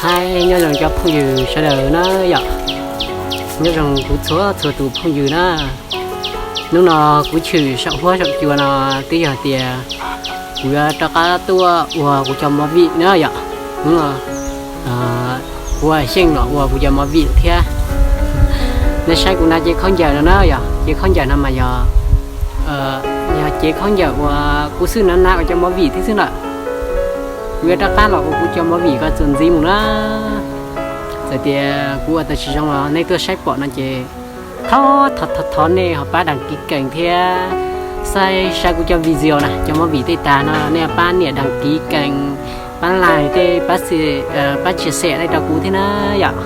Aib, nyob zoo cov phooj ywg sawv daws na yom. Nyob zoo kuv txhua txhua tus phooj ywg na. Hnub no kuv tshwm saum huab saum cua no twb yog tias kuv yuav rov qab tuaj ua kuv cov movie na yom. Hnub no kuv xyeej los ua kuv cov movie thiab. Nej saib kuv na, cev khaub ncaws no na yom, cev khaub ncaws no mas yog, yog cev khaub ncaws uas kuv xwb na na ua cov movie thiab xwb ntawm. Kuv yuav rov qab los ua kuv cov movie ko txuas ntxiv mus na. Txawm tias kuv ua tau tsis zoo los nej tuaj saib pom no ces thov thov thov nej ho pab đăng ký kênh thiab saib saib kuv cov video na, cov movie tej tag no nej pab nias đăng ký kênh, pab like tej, pab chia sẻ tej rau kuv thiab na yom.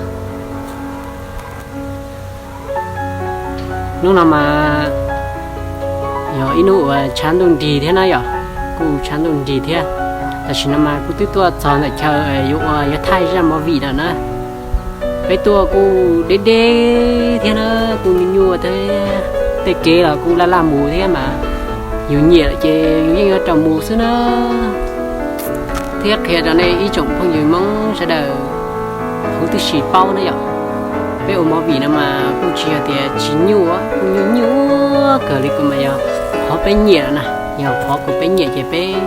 Hnub no mas yog ib hnub uas tshav ntuj nrig thiab na yom, kuj tshav ntuj nrig thiab. Tam sim no mas kuv twb tuaj txog ntawm chaw yuav ua yuav thaij zaj movie no na. Peb tuaj kuj deb deb thiab na, kuj nyuaj nyuaj thiab, tej kev los kuj laj laj mus thiab mas yus nyiam lawm ces yus yeej yuav rau mus xwb na. Thiab qhia rau nej ib tsoom phooj ywg Hmoob sawv daws huv tib si paub na yom, peb ua movie no mas kuj tsis yog tias tsis nyuaj, kuj nyuaj nyuaj kawg li, kuj mas yog qhov peb nyiam na, yog qhov kuj peb nyiam ces peb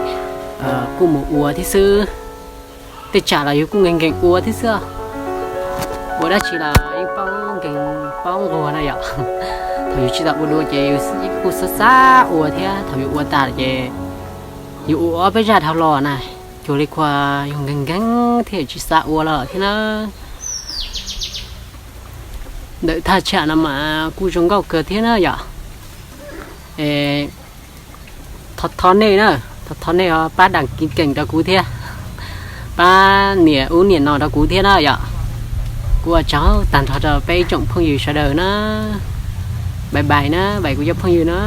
kuj mus ua thiab xwb. Tej tsam los yus kuj nkees nkees ua thiab xwb. Ua dab tsi los yeej paub nkees paub nquag na yom. Thaum yus tsis tau ua dua ces yus kuj xav xav ua thiab, thaum yus ua tas ces yus ua ob peb zaj dhau los na, cuag li khuas yus nkees nkees thiab yus tsis xav ua lawm thiab na. Ntawm thaj tsam no mas kuj zoo nkauj kawg thiab na yom. Thov thov nej na, thov thov nej ho pab đăng ký kênh rau kuv thiab, pab nias ub nias no rau kuv thiab na yom. Kuv ua tsaug tag nrho rau peb ib tsoom phooj ywg sawv daws na. Bye bye na, bye kuv cov phooj ywg na.